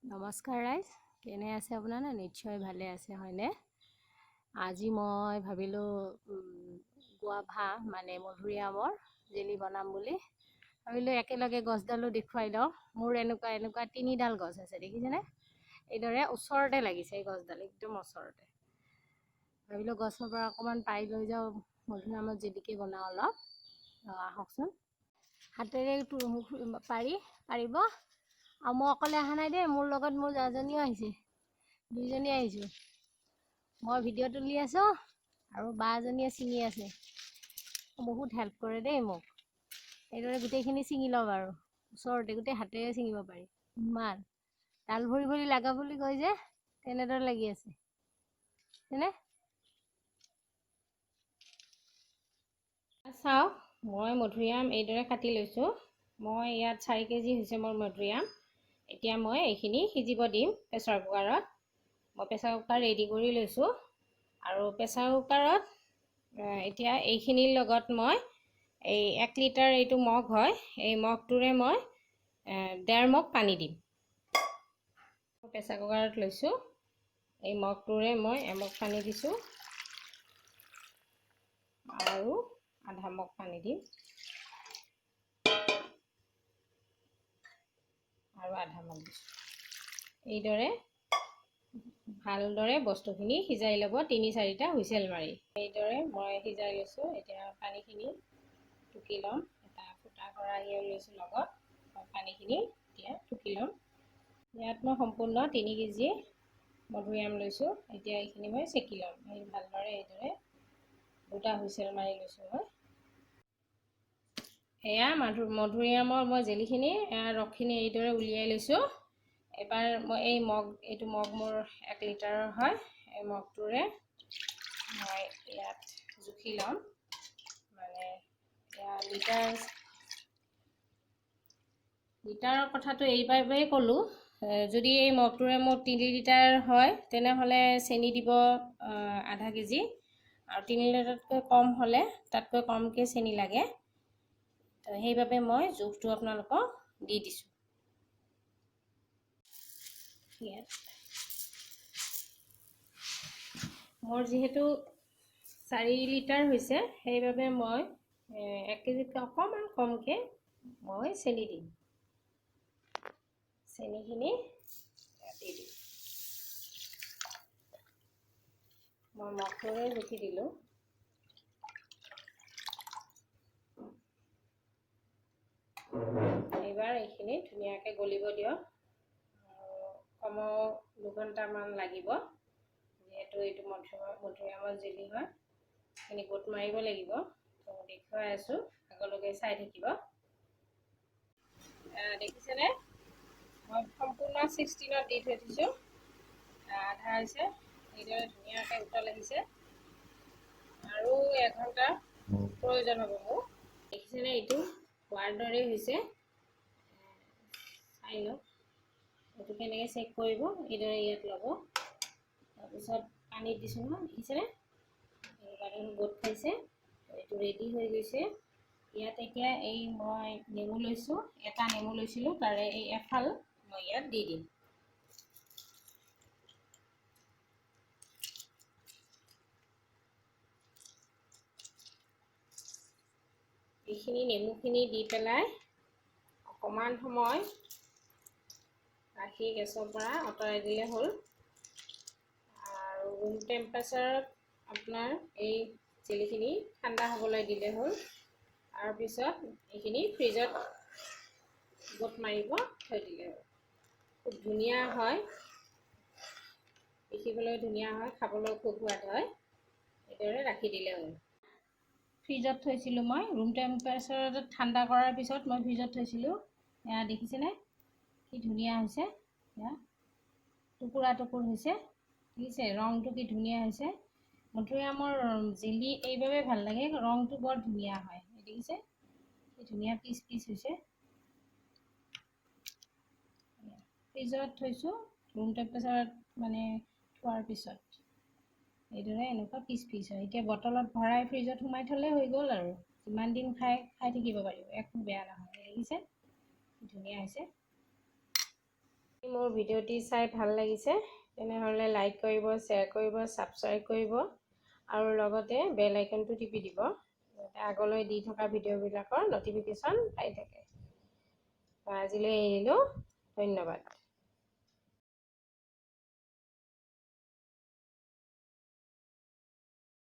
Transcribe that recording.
নমস্কাৰ ৰাইজ, কেনে আছে আপোনালোক? নিশ্চয় ভালে আছে, হয়নে? আজি মই ভাবিলোঁ গুৱাভা মানে মধুৰিআমৰ জেলি বনাম বুলি ভাবিলোঁ। একেলগে গছডালো দেখুৱাই লওঁ। মোৰ এনেকুৱা এনেকুৱা তিনিডাল গছ আছে, দেখিছেনে? এইদৰে ওচৰতে লাগিছে এই গছডাল, একদম ওচৰতে। ভাবিলোঁ গছৰ পৰা অকণমান পাৰি লৈ যাওঁ, মধুৰিআমৰ জেলিকে বনাওঁ অলপ। আহকচোন, হাতেৰে পাৰি পাৰিব। আৰু মই অকলে অহা নাই দেই, মোৰ লগত মোৰ জাজনীও আহিছে, দুইজনী আহিছোঁ। মই ভিডিঅ' তুলি আছোঁ আৰু বাজনীয়ে ছিঙি আছে। বহুত হেল্প কৰে দেই মোক। এইদৰে গোটেইখিনি ছিঙি লওঁ আৰু ওচৰতে গোটেই হাতেৰে ছিঙিব পাৰি। ইমান ডাল ভৰি ভৰি লগা বুলি কয় যে, তেনেদৰে লাগি আছে, হয়নে? চাওক, মই মধুৰিআম এইদৰে কাটি লৈছোঁ। মই ইয়াত 4 কেজি হৈছে মোৰ মধুৰিআম। এতিয়া মই এইখিনি সিজিব দিম প্ৰেছাৰ কুকাৰত। মই প্ৰেছাৰ কুকাৰ ৰেডি কৰি লৈছোঁ। আৰু প্ৰেছাৰ কুকাৰত এতিয়া এইখিনিৰ লগত মই এই 1 লিটাৰ এইটো মগ হয়, এই মগটোৰে মই 1.5 মগ পানী দিম। প্ৰেছাৰ কুকাৰত লৈছোঁ, এই মগটোৰে মই এমগ পানী দিছোঁ আৰু আধা মগ পানী দিম আৰু আধা মগ দিছোঁ। এইদৰে ভালদৰে বস্তুখিনি সিজাই ল'ব 3-4টা হুইচেল মাৰি। এইদৰে মই সিজাই লৈছোঁ। এতিয়া পানীখিনি টুকি ল'ম। এটা ফুটা খৰাহিও লৈছোঁ লগত, পানীখিনি এতিয়া টুকি ল'ম। ইয়াত মই সম্পূৰ্ণ 3 কেজি মধুৰিআম লৈছোঁ। এতিয়া এইখিনি মই চেকি ল'ম। এই ভালদৰে এইদৰে 2টা হুইচেল মাৰি লৈছোঁ মই। এয়া মধুৰিআমৰ মই জেলিখিনি, এয়া ৰসখিনি এইদৰে উলিয়াই লৈছোঁ। এবাৰ মই এই মগ, এইটো মগ মোৰ 1 লিটাৰৰ হয়, এই মগটোৰে মই ইয়াত জুখি ল'ম। মানে এয়া লিটাৰৰ কথাটো এইবাবেই ক'লোঁ, যদি এই মগটোৰে মোৰ 3 লিটাৰ হয় তেনেহ'লে চেনি দিব আধা কেজি, আৰু 3 লিটাৰতকৈ কম হ'লে তাতকৈ কমকৈ চেনি লাগে। তো সেইবাবে মই জোখটো আপোনালোকক দি দিছোঁ। ইয়াত মোৰ যিহেতু 4 লিটাৰ হৈছে, সেইবাবে মই 1 কেজিতকৈ অকণমান কমকৈ মই চেনি দিম। চেনিখিনি দি দিম। মই মগটোৰে জুখি দিলোঁ। এইবাৰ এইখিনি ধুনীয়াকৈ গলিব দিয়ক। কমেও 2 ঘণ্টামান লাগিব, যিহেতু এইটো মধুৰিআমৰ জেলি হয়, এইখিনি গোট মাৰিব লাগিব। তো দেখুৱাই আছোঁ, আগলৈকে চাই থাকিব। দেখিছেনে, মই সম্পূৰ্ণ 16ত দি থৈ দিছোঁ। আধা হৈছে, এইদৰে ধুনীয়াকৈ উতল আহিছে। আৰু 1 ঘণ্টা প্ৰয়োজন হ'ব মোক। দেখিছেনে, এইটো হোৱাৰ দৰে হৈছে। চাই লওক এইটো কেনেকৈ চেক কৰিব। এইদৰে ইয়াত ল'ব, তাৰপিছত পানীত দিছোঁ নহয়, দেখিছেনে এনেকুৱা ধৰণৰ গোট খাইছে। এইটো ৰেডি হৈ গৈছে। ইয়াত এতিয়া এই মই নেমু লৈছোঁ, এটা নেমু লৈছিলোঁ, তাৰে এই এফাল মই ইয়াত দি দিম। এইখিনি নেমুখিনি দি পেলাই অকণমান সময় ৰাখি গেছৰ পৰা আঁতৰাই দিলে হ'ল। আৰু ৰুম টেম্পাৰেচাৰত আপোনাৰ এই জেলিখিনি ঠাণ্ডা হ'বলৈ দিলে হ'ল। তাৰপিছত এইখিনি ফ্ৰিজত গোট মাৰিব থৈ দিলে হ'ল। খুব ধুনীয়া হয়, দেখিবলৈ ধুনীয়া হয়, খাবলৈ খুব সোৱাদ হয়। এইদৰে ৰাখি দিলে হ'ল। ফ্ৰিজত থৈছিলোঁ মই, ৰুম টেম্পাৰেচাৰত ঠাণ্ডা কৰাৰ পিছত মই ফ্ৰিজত থৈছিলোঁ। এয়া দেখিছেনে কি ধুনীয়া হৈছে, এয়া টুকুৰা টুকুৰ হৈছে, দেখিছে ৰংটো কি ধুনীয়া হৈছে। মধুৰিআমৰ জেলি এইবাবে ভাল লাগে, ৰংটো বৰ ধুনীয়া হয়। দেখিছে কি ধুনীয়া পিচ পিচ হৈছে। ফ্ৰিজত থৈছোঁ ৰুম টেম্পাৰেচাৰত মানে থোৱাৰ পিছত এইদৰে এনেকুৱা পিচ পিচ হয়। এতিয়া বটলত ভৰাই ফ্ৰিজত সোমাই থ'লে হৈ গ'ল আৰু যিমান দিন খাই খাই থাকিব পাৰিব, একো বেয়া নহয়। দেখিছে কি ধুনীয়া হৈছে। মোৰ ভিডিঅ'টি চাই ভাল লাগিছে, তেনেহ'লে লাইক কৰিব, শ্বেয়াৰ কৰিব, ছাবস্ক্ৰাইব কৰিব আৰু লগতে বেল আইকনটো টিপি দিব, যাতে আগলৈ দি থকা ভিডিঅ'বিলাকৰ ন'টিফিকেশ্যন পাই থাকে। আজিলৈ এৰিলোঁ, ধন্যবাদ।